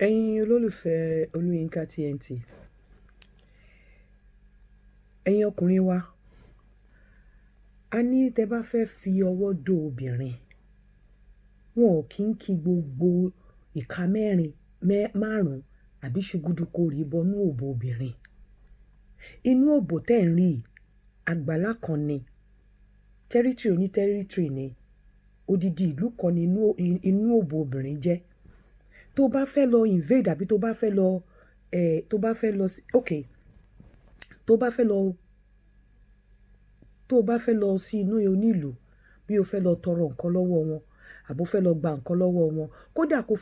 Ẹ̀yin olólùfẹ́ Olúyinká TNT, ẹ̀yin ọkùnrin wa, a ní tẹ bá fẹ́ fi ọwọ́ dó obìnrin, wọn ò kí ń kí gbogbo ìka mẹ́rin, márùn-ún àbí ṣùgúdù kó rí bọnú òbò obìnrin. Inú òbò tẹ́ ń rí, àgbàlá kan ni, territory oní territory ni, odidi ìlú kan ni inú òbò obìnrin jẹ́. Tó bá fẹ́ lọ invade àbí tó bá fẹ́ lọ, tó bá fẹ́ lọ sí, okay, tó bá fẹ́ lọ, tó bá fẹ́ lọ sí inú onílùú, bí o fẹ́ lọ tọrọ nǹkan lọ́wọ́ wọn, àbí o fẹ́ lọ gba nǹkan lọ́wọ́ wọn, kódà kó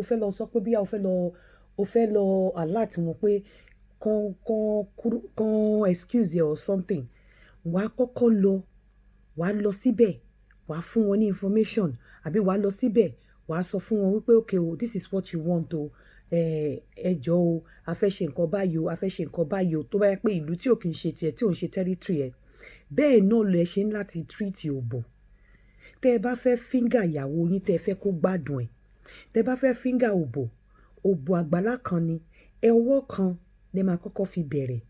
fẹ́ lọ sọ pé bí o fẹ́ lọ alert wọn pé kán, kán kúrú, kán excuse ẹ or something, wà á kọ́kọ́ lọ, wà á lọ síbẹ̀, wà á fún wọn ní information, àbí wà á lọ síbẹ̀, wà á sọ fún wọn wípé, "Okay o, this is what you want o. Ẹ jọ o, a fẹ́ ṣe nǹkan báyìí o, a fẹ́ ṣe nǹkan báyìí o." Tó bá jẹ́ pé ìlú tí ò kí ń ṣe tiẹ̀, tí ò ń ṣe territory ẹ. Bẹ́ẹ̀ náà lẹ ṣe ń láti treat òbò. Tẹ bá fẹ́ finger ìyàwó yín, tẹ fẹ́ kó gbádùn ẹ̀. Tẹ bá fẹ́ finger òbò, òbò àgbàlá kan ni, ọwọ́ kan lẹ máa kọ́kọ́ fi bẹ̀rẹ̀.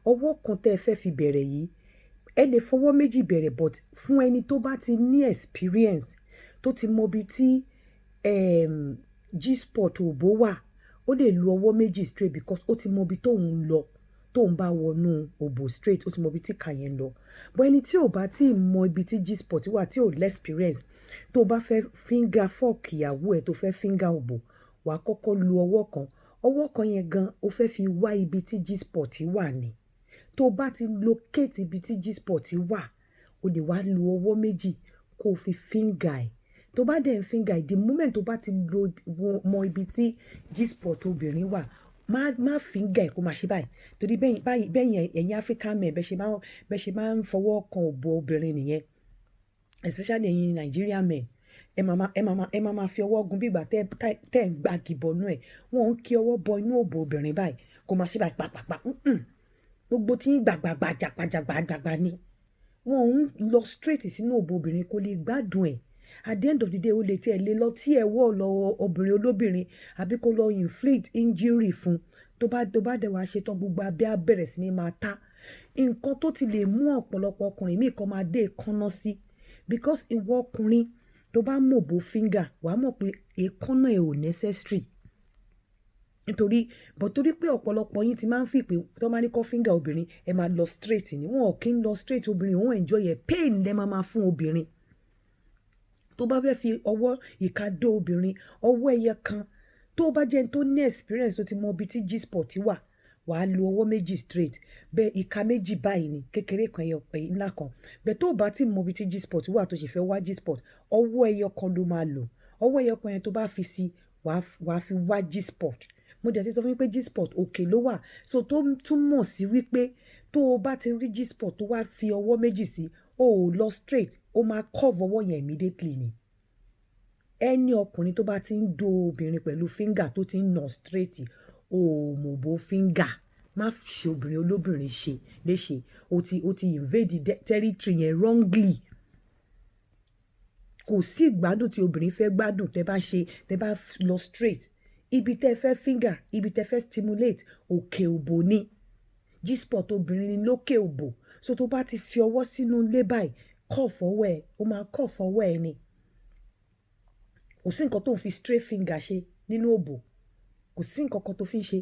Ọwọ́ kan tẹ fẹ́ fi bẹ̀rẹ̀ yìí, ẹ lè fọwọ́ méjì bẹ̀rẹ̀, but fún ẹni tó bá ti ní experience, tó ti mọ ibi tí G-spot òbò wà, ó lè lo ọwọ́ méjì straight because ó ti mọ ibi tó ń lọ. Tó ń bá wọnú òbò straight, ó ti mọ ibi tí ìka yẹn ń lọ. But ẹni tí ò bá tí mọ ibi tí G-spot wà, tí ò ní experience, tó bá fẹ́ finger fuck ìyàwó ẹ, tó fẹ́ finger òbò, wà á kọ́kọ́ lo ọwọ́ kan. Ọwọ́ kan yẹn gan, o fẹ́ fi wá ibi tí G-spot wà ni. Tó bá ti locate ibi tí G-spot wà, o lè wá lo ọwọ́ méjì kó fi finger ẹ̀. Tó bá dẹ̀ ń finger, the moment tó bá ti lo mọ ibi tí G-spot obìnrin wà, má má finger ẹ̀ kó máa ṣe báyìí. Torí bẹ́yìn báyìí bẹ́yìn ẹ̀yin African men, bẹ́ẹ̀ ṣe máa ń fọwọ́ kan òbò obìnrin nìyẹn, especially ẹ̀yin Nigerian men. Ẹ máa máa fi ọwọ́ gun bí ìgbà tẹ́ tẹ́ ń gbági bọnú ẹ̀. Wọ́n ń kí ọwọ́ bọ inú òbò obìnrin báyìí kó máa ṣe báyìí pàpàpà. Gbogbo tí ń gbàgbàgbà jàgbàjàgbà gbàgbà ni. Wọ́n ń lọ straight sínú òbò obìnrin, kó lè gbádùn ẹ̀. At the end of the day, ó lè tí ẹ lè lọ tí ẹ wọ́ lọ obìnrin olóbìnrin àbí kó lọ inflict injury fún. Tó bá dẹ̀ wá ṣe tán, gbogbo abẹ́ á bẹ̀rẹ̀ sí ní máa ta. Nǹkan tó ti lè mú ọ̀pọ̀lọpọ̀ ọkùnrin míì kan máa dé èékánná sí, because ìwọ ọkùnrin tó bá mọ̀ bó finger, wà á mọ̀ pé èékánná ẹ ò necessary. Nítorí, but torí pé ọ̀pọ̀lọpọ̀ yín ti máa ń fi pé tó máa ní kó finger obìnrin, ẹ máa lọ straight ni. Wọn ò kí ń lọ straight, obìnrin òun enjoy ẹ, pain lẹ máa máa fún obìnrin. Tó bá fẹ́ fi ọwọ́ ìka dó obìnrin, ọwọ́ ẹyẹ kan, tó bá jẹ́ ẹni tó ní experience, tó ti mọ ibi tí G-spot wà, wà á lo ọwọ́ méjì straight. Bẹ́ẹ̀ ìka méjì báyìí ni, kékeré kan, ẹyọ ńlá kan. Bẹ́ẹ̀ tó bá ti mọ ibi tí G-spot wà, tó sì fẹ́ wá G-spot, ọwọ́ ẹyọ kan ló máa lò. Ọwọ́ ẹyọ kan yẹn tó bá fi sí, wà á fi wá G-spot. Mo dẹ̀ ti sọ fún yín pé G-spot, òkè ló wà. So tó túmọ̀ sí wípé tó o bá ti rí G-spot, tó wá fi ọwọ́ méjì sí, o ò lọ straight, ó máa curve ọwọ́ yẹn immediately ni. Ẹni ọkùnrin tó bá ti ń do obìnrin pẹ̀lú finger, tó ti ń nà straight, o ò mọ̀ bó finger. Má ṣe obìnrin olóbìnrin ṣe léṣe. O ti invade the territory yẹn wrongly. Kò sí ìgbádùn tí obìnrin fẹ́ gbádùn tẹ́ bá ṣe, tẹ́ bá lọ straight. Ibi tẹ́ fẹ́ finger, ibi tẹ́ fẹ́ stimulate, òkè òbò ni. G-spot obìnrin ni lókè òbò. So tó bá ti fi ọwọ́ sínú ilé báyìí, curve ọwọ́ ẹ, ó máa curve ọwọ́ ẹ ni. Kò sí nǹkan tó ń fi straight finger ṣe nínú òbò. Kò sí nǹkan kan tó fi ń ṣe.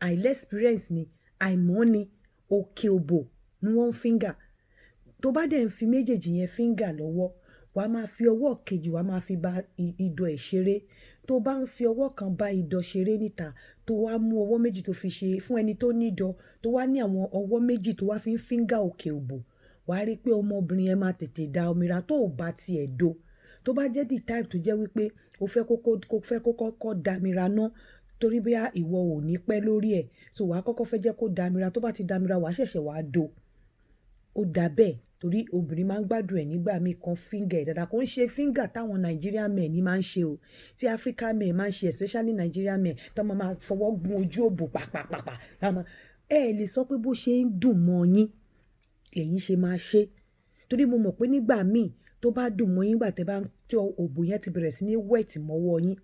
Àìlẹ́ experience ni, àìmọ̀ ni. Òkè òbò ni wọ́n ń finger. Tó bá dẹ̀ ń fi méjèèjì yẹn finger lọ́wọ́, wàá máa fi ọwọ́ kejì, wàá máa fi bá ìdọ̀ ẹ̀ ṣeré. Tó bá ń fi ọwọ́ kan bá ìdọ̀ ṣeré níta, tó wá mú ọwọ́ méjì tó fi ṣe fún ẹni tó ní ìdọ̀, tó wá ní àwọn ọwọ́ méjì tó wá fi ń finger òkè òbò, wàá rí pé ọmọbìnrin yẹn máa tètè da omira tó ò bá tiẹ̀ do. Tó bá jẹ́ the type tó jẹ́ wípé o fẹ́ kó fẹ́ kó kọ́kọ́ damira ná, torí bí ìwọ ò ní pẹ́ lórí ẹ̀, so wàá kọ́kọ́ fẹ́ jẹ́ kó damira. Tó bá ti damira, wàá ṣẹ̀ṣẹ̀ wá do. Ó dà bẹ́ẹ̀ torí obìnrin máa ń gbádùn ẹ̀ nígbà míì kan finger ẹ̀ dáadáa. Kò ń ṣe finger táwọn Nigerian men ní máa ń ṣe o, tí African men máa ń ṣe, especially Nigerian men tó máa máa fọwọ́ gun ojú òbò pàpàpàpà. Ẹ lè sọ pé bó ṣe ń dùn mọ́ yín lẹ́yìn ṣe máa ṣe. Torí mo mọ̀ pé nígbà míì tó bá dùn mọ́ yín, gbà tẹ́ bá tí òbò yẹn ti bẹ̀rẹ̀ sí ní wet mọ́wọ́ yín.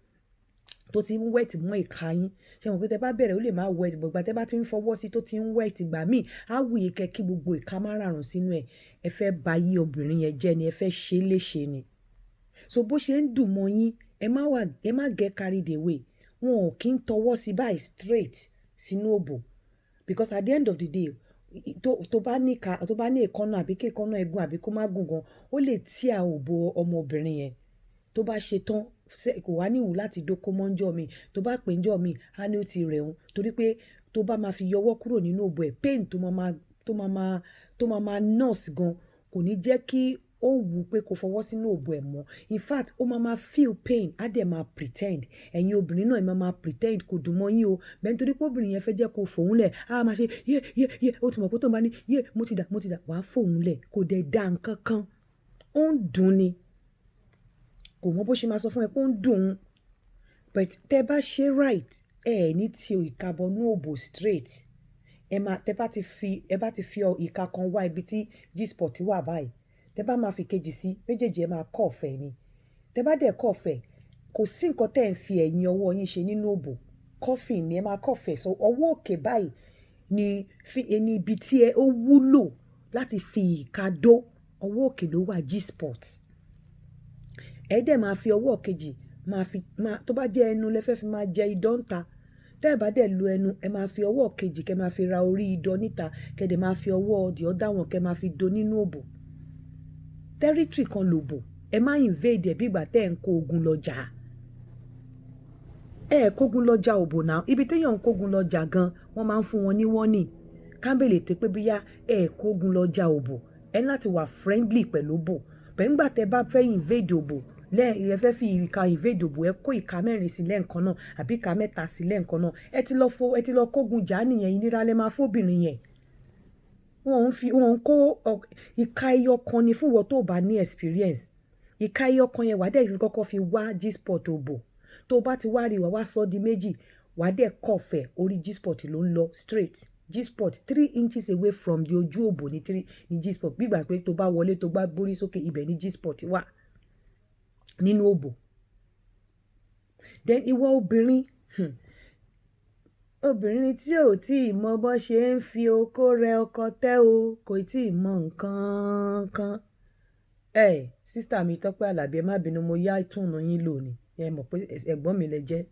Tó ti ń wet mọ́ ìka yín. Ṣé mo pé tẹ bá bẹ̀rẹ̀ ó lè máa wet, but ìgbà tẹ bá ti ń fọwọ́ sí tó ti ń wet, ìgbà míì, á wù yín kẹ́ kí gbogbo ìka márààrún sínú ẹ̀. Ẹ fẹ́ ba ayé obìnrin yẹn jẹ́ ni, ẹ fẹ́ ṣe léṣe ni. So bó ṣe ń dùn mọ́ yín, ẹ má wà, ẹ má get carried away. Wọn ò kí ń tọwọ́ sí báyìí straight sínú òbò. Because at the end of the day, tó bá ní ìka, tó bá ní èékánná àbí kí èékánná ẹ gùn àbí kó má gùn gan, ó lè tear òbò ọmọbìnrin yẹn. Tó bá ṣe tán, kò wá ní ìwú láti dóko mọ́ ńjọ́ mi. Tó bá pè ńjọ́ mi, á ní ó ti rẹ̀ òun. Torí pé tó bá máa fi yọwọ́ kúrò nínú òbò ẹ̀, pain tó máa máa nurse gan kò ní jẹ́ kí ó wù pé kó fọwọ́ sínú òbò ẹ̀ mọ́. In fact, ó máa máa feel pain, á dẹ̀ máa pretend. Ẹ̀yin obìnrin náà, ẹ máa máa pretend kò dùn mọ́ yín o. Bẹ́ẹ̀ nítorí pé obìnrin yẹn fẹ́ jẹ́ kó fòun lẹ̀, á máa ṣe yé yé yé. Ó ti mọ̀ pé tó bá ní yé, mo ti dà, mo ti dà, wàá fòun lẹ̀, kò dẹ̀ dá nǹkan kan. Ó ń dùn ni. Kò mọ bó ṣe máa sọ fún ẹ pé ó ń dùn ún. But tẹ bá ṣe right, ẹ ní tí ìka bọnú òbò straight. Ẹ máa, tẹ bá ti fi, ẹ bá ti fi ìka kan wá ibi tí G-spot wà báyìí, tẹ bá máa fi kejì sí, méjèèjì ẹ máa curve ẹ̀ ni. Tẹ bá dẹ̀ curve ẹ̀, kò sí nǹkan tẹ́ ẹ̀ ń fi ẹ̀yìn ọwọ́ yín ṣe nínú òbò. Curving ni ẹ máa curve ẹ̀. So ọwọ́ òkè báyìí ni fi ẹni ibi tí ẹ ó wúlò láti fi ìka dó. Ọwọ́ òkè ló wà G-spot. Ẹ dẹ̀ máa fi ọwọ́ kejì máa fi máa, tó bá jẹ́ ẹnu lẹ fẹ́ fi máa jẹ idán níta. Tẹ́ ẹ bá dẹ̀ lo ẹnu, ẹ máa fi ọwọ́ kejì kẹ máa fi ra orí idán níta, kẹ dẹ̀ máa fi ọwọ́ the other one kẹ máa fi do nínú òbò. Territory kan lòbò. Ẹ má invade ẹ bí ìgbà tẹ́ ẹ̀ ń kó ogun lọ jà. Ẹ kógun lọ jà òbò náà. Ibi téèyàn ń kógun lọ jà gan, wọ́n máa ń fún wọn ní warning. Kábèlè tẹ pé bóyá ẹ kógun lọ jà òbò. Ẹ ní láti wà friendly pẹ̀lú òbò. Pẹ̀lú ìgbà tẹ́ bá fẹ́ invade òbò, lẹ́ ẹ fẹ́ fi ìka invade òbò, ẹ kó ìka mẹ́rin sí lẹ́ẹ̀kan náà àbí ìka mẹ́ta sí lẹ́ẹ̀kan náà. Ẹ ti lọ fo, ẹ ti lọ kógun jà nìyẹn, ìnira lẹ máa fóbìnrin yẹn. Wọ́n ń fi, wọ́n ń kó ìka ẹyọ kan ni fún ìwọ tó bá ní experience. Ìka ẹyọ kan yẹn wà dẹ̀ fi kọ́kọ́ fi wá G-spot òbò. Tó bá ti wá rí, wà wá sọ di méjì, wà dẹ̀ curve ẹ̀, orí G-spot ló ń lọ straight. G-spot 3 inches away from the ojú òbò ní three ní G-spot. Bí ìgbà pé tó bá wọlé, tó bá gbórí sókè, ibẹ̀ ní G-spot wà nínú òbò. Then ìwọ obìnrin, obìnrin tí ò tí ì mọ bó ṣe ń fi okó rẹ ọkọ tẹ́ o, kò tí ì mọ nǹkan kan. Ẹ sister mi Tọ́pẹ́ Àlàbí, ẹ má bínú, mo yá ìtùnú yín lò ní. Ẹ mọ̀ pé ẹ̀gbọ́n mi lẹ jẹ́.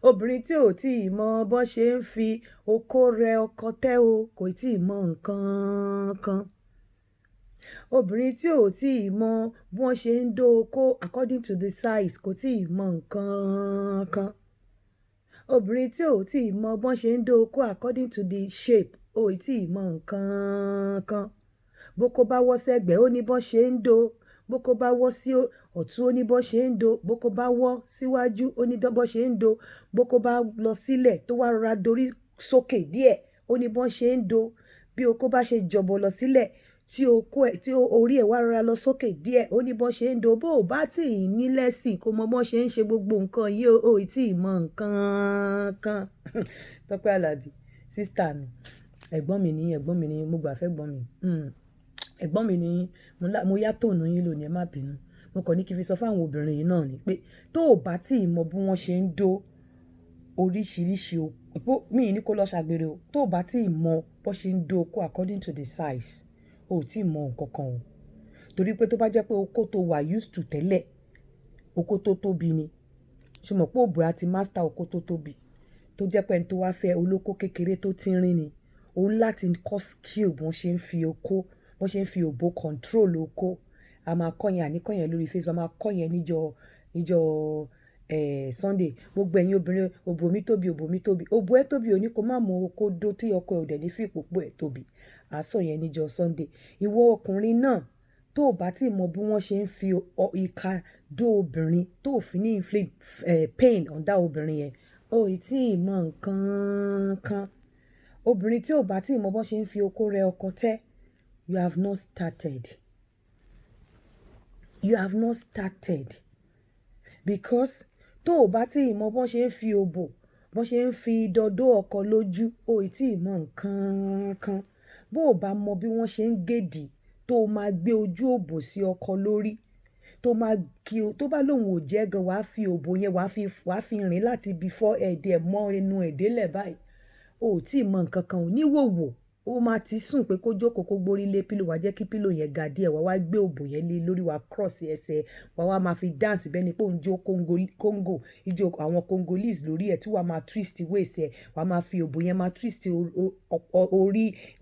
Obìnrin tí ò tí ì mọ bó ṣe ń fi okó rẹ ọkọ tẹ́ o, kò tí ì mọ nǹkan kan. Obìnrin tí ò tí ì mọ bí wọ́n ṣe ń dó okó according to the size, kò tí ì mọ nǹkan kan. Obìnrin tí ò tí ì mọ bí wọ́n ṣe ń dó okó according to the shape, ò tí ì mọ nǹkan kan. Bókó bá wọ́ sẹ́gbẹ̀ẹ́, ó ní bó ṣe ń dó. Bókó bá wọ́ sí ọ̀tún, ó ní bó ṣe ń dó. Bókó bá wọ́ síwájú, ó ní bó ṣe ń dó. Bókó bá lọ sílẹ̀ tó wá rọra dorí sókè díẹ̀, ó ní bó ṣe ń dó. Bí okó bá ṣe jọ̀bọ̀ lọ sílẹ̀, tí okó ẹ̀, tí orí ẹ̀ wá rọra lọ sókè díẹ̀, ó ní bó ṣe ń dó. Bó ò bá tí ì ní lẹ́sìn kó mọ bó ṣe ń ṣe gbogbo nǹkan yìí, ó ò tí ì mọ nǹkan kan. Tọ́pẹ́ Àlàbí, sister mi, ẹ̀gbọ́n mi ní, ẹ̀gbọ́n mi ní, mo gbà fẹ́ gbọ́n mi. Ẹ̀gbọ́n mi ní, mo yá tone yín lò ní, ẹ má bínú. Mo kàn ní kí n fi sọ fún àwọn obìnrin yìí náà ni pé tó ò bá tí ì mọ bí wọ́n ṣe ń dó oríṣiríṣi o, mi ní kó lọ ṣàgbèrè o. Tó ò bá tí ì mọ bó ṣe ń dó okó according to the size, o ò tí ì mọ nǹkan kan o. Torí pé tó bá jẹ́ pé okó tó wà used to tẹ́lẹ̀, okó tó tóbi ni. Ṣé o mọ̀ pé òbò á ti master okó tó tóbi, tó jẹ́ pé ẹni tó wá fẹ́ olóko kékeré tó tínrín ni, òun láti kọ́ skill bí wọ́n ṣe ń fi okó, bó ṣe ń fi òbò control okó. A máa kọ́ yẹn, àní kọ́ yẹn lórí Facebook, a máa kọ́ yẹn níjọ́ Sunday. Gbogbo ẹ̀yin obìnrin, òbò mi tóbi, òbò mi tóbi, òbò ẹ tóbi, ò ní kó má mọ okó dó tí ọkọ ẹ ò dẹ̀ ní fi ìpòpò ẹ tóbi. A sọ yẹn níjọ́ Sunday. Ìwọ ọkùnrin náà, tó ò bá tí mọ bí wọ́n ṣe ń fi ìka dó obìnrin tó ò fi ní inflict pain on that obìnrin yẹn, o ì tí ì mọ nǹkan kan. Obìnrin tí ò bá tí mọ bó ṣe ń fi okó rẹ ọkọ tẹ́, you have not started. You have not started. Because tó ò bá tí mọ bó ṣe ń fi òbò, bó ṣe ń fi dọdó ọkọ lójú, o ì tí ì mọ nǹkan kan. Bó ò bá mọ bí wọ́n ṣe ń gèdì tó máa gbé ojú òbò sí ọkọ lórí, tó Tó máa kí o tó bá lóun ò jẹ́ gan, wàá fi òbò yẹn, wàá fi rìn láti ibi forehead ẹ̀ mọ́ ẹnu ẹ̀ délẹ̀ báyìí. O ò tí ì mọ nǹkan kan ò níwòwò. Ó máa ti sùn pé kó jókòó, kó gbórí lé pillow, wàá jẹ́ kí pillow yẹn ga díẹ̀, wàá wá gbé òbò yẹn lé lórí, wàá cross ẹsẹ̀, wàá wá máa fi dance bẹ́ẹ̀ ni pé òun jó Congo, Congo, ijó àwọn Congolese lórí ẹ̀, tí wàá máa twist waist ẹ̀, wàá máa fi òbò yẹn máa twist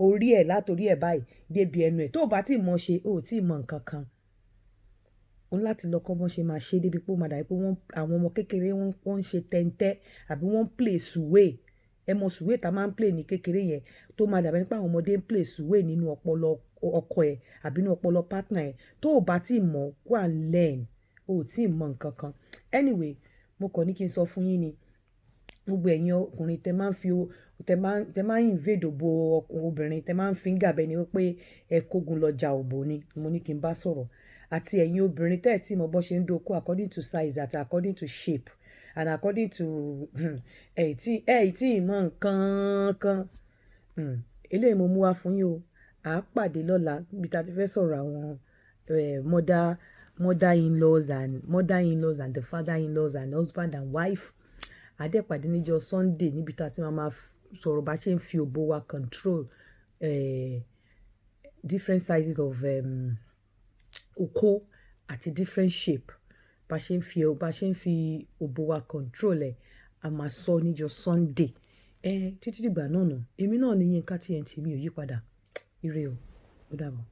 orí ẹ̀ látorí ẹ̀ báyìí débi ẹnu ẹ̀. Tó o bá tí mọ̀ ṣe, o ò tí ì mọ nǹkan kan. O ní láti lọ kọ́ bọ́n ṣe máa ṣe débi pé ó máa dàbí pé wọ́n, àwọn ọmọ kékeré, wọ́n ń ṣe tẹ́ntẹ́ àbí wọ́n ń play sùwé. Ẹ mọ sùwé tá máa ń play ní kékeré yẹn, tó máa dàbí pé àwọn ọmọdé ń play sùwé nínú ọpọlọ ọkọ ẹ àbí nínú ọpọlọ partner ẹ. Tó o bá tí mọ̀, go and learn. O ò tí ì mọ nǹkan kan. Anyway, mo kàn ní kí n sọ fún yín ni. Gbogbo ẹ̀yin ọkùnrin tẹ máa ń fi o, tẹ máa ń invade òbò obìnrin, tẹ máa ń finger bẹ́ẹ̀ ni wípé ẹ kógun lọ ja òbò ni mo ní kí n bá sọ̀rọ̀. Àti ẹ̀yin obìnrin tẹ́ ẹ̀ tí mọ bó ṣe ń dóko according to size àti according to shape and according to ẹ̀ tí ì mọ nǹkan kan. Eléyìí mo mú wá fún yín o. À á pàdé lọ́la níbi tí a ti fẹ́ sọ̀rọ̀ àwọn mother in-laws and the father in-laws and husband and wife. A dẹ̀ pàdé níjọ́ Sunday níbi tí a ti máa máa sọ̀rọ̀ bá ṣe ń fi òbò wa control different sizes of okó àti different shape. Bá ṣe ń fi òbò wa control ẹ̀, a máa sọ níjọ́ Sunday. Títí dìgbà náà ná, èmi náà ni Yinka TNT, mi ò yí padà. Ire o, ó dàbọ̀.